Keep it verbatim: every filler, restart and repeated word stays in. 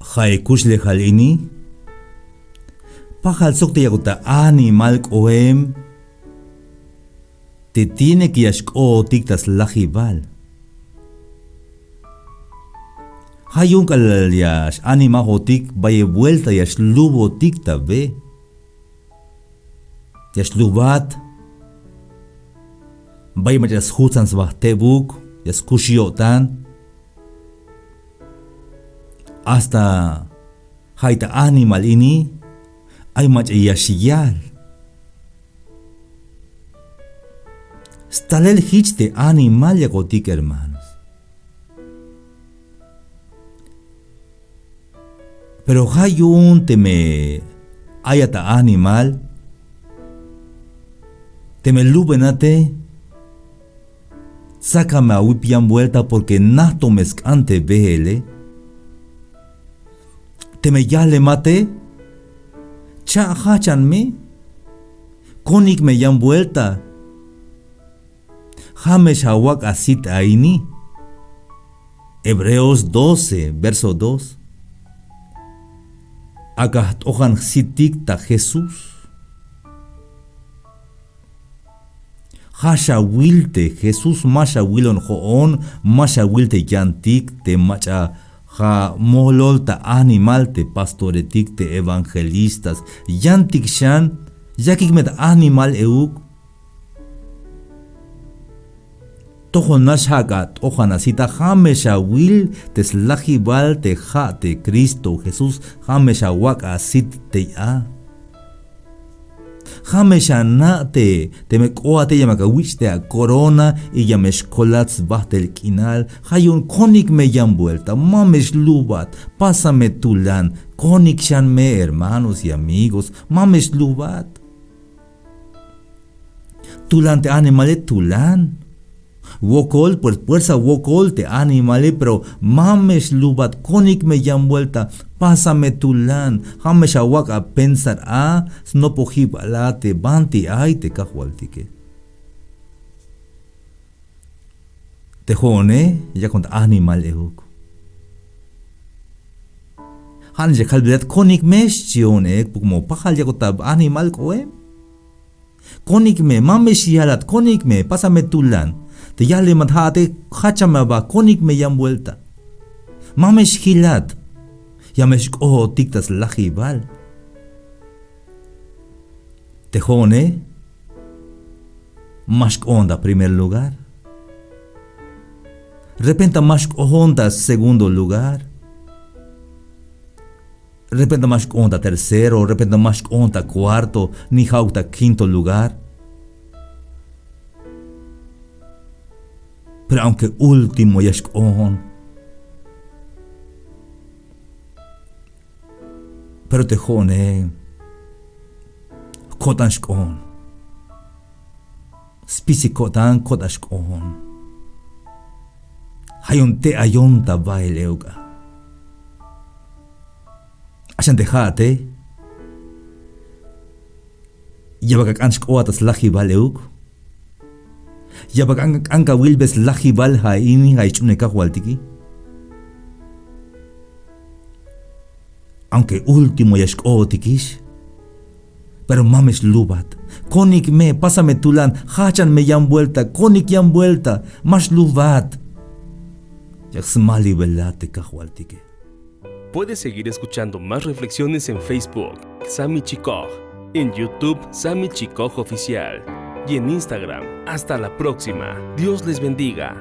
Ja' e kuxlejal ini, pajal sok te yak'ot ta animal k'oem te tiene que ya xk'ootik ta slajibal. Ja' yu'un k'alal ya x-animajotik, bayel buelta ya xlubotik ta be. Ya xlubat. Bayel mach'a ya sjutsan sba jtebuk, ya skux yo'tan. Hasta ja'i ta animal ini ay mach'a ya xyal. Stalel jich te animal yakotik, hermanos. Pero ja' yu'un teme ayat ta animal, teme lubenate, tsakame awip yan buelta porque najto me sk'an te beele. Teme yajlemate, cha' jajchan me, konik me yan buelta. Ja' me xawak' asit a ini. Hebreos doce, verso dos. Ak'a jt'ojan jsitik ta Jesús. Ja' xawil te Jesús, ma xawilon jo'on, ma xawil te yantik te mach'a ja' mojlol ta animal, te pastoretik, te evangelistas, yantik xan yakik me ta animal euk. Tojon nax ja' ak'a t'ojan asit a, ja' me xawil te slajibal te ja' te Cristo Jesús, ja' me xawak' asit tey a. Ja' me xana' te, teme k'oat tey ya me ak'a awich' te acorona y ya me xkolat sbajtel k'inal, ja' yu'un konik me yan buelta, ma me xlubat, pásame tulan, konik xan me hermanos y amigos, ma me xlubat. Tulan te animale, tulan. Wokol, pues fuerza wokol te animale, pero ma me xlubat, konik me yan buelta, pásame tulan. Ja' me xawak' apensar a, snopojibal a te banti ay te kajwaltike. Te jo'one yakon ta animal euk. Ja' nax ya kalbelat konik me xchi'on ek, porque como pajal yakot ta animal k'oem. Konik me, ma me xyalat, konik me, pásame tulan. Te yajlemat ja'ate, jajchame aba, konik me yan buelta. Ma me xjilat, ya me xk'ootik ta slajibal. Te jo'one ma xk'oon ta primer lugar. Repente ma xk'oon ta segundo lugar. Repente ma xk'oon ta tercero, repente ma xk'oon ta cuarto, ni ja'uk ta quinto lugar. Pero aunque último ya xk'oon, pero te jo'one ko'tan xk'oon. Spisil ko'tan, ko'tan xk'oon. Ja' yu'un te ayon ta bael euk a. Ja'xan te ja'ate, ya bal ak'a k'an xk'oat ta slajibal euk. Ya bal ak'a k'an, k'an kawilbe slajibal ja' ini, ja' sch'uunel kajwaltike. Aunque último ya xk'ootikix, pero ma me xlubat. Konik me, pásame tulan, jajchan me yan buelta, konik yan buelta, ma xlubat. Yak smalibelat te kajwaltike. Puedes seguir escuchando más reflexiones en Facebook, Sami Chikoj, en YouTube, Sami Chikoj Oficial, y en Instagram. Hasta la próxima. Dios les bendiga.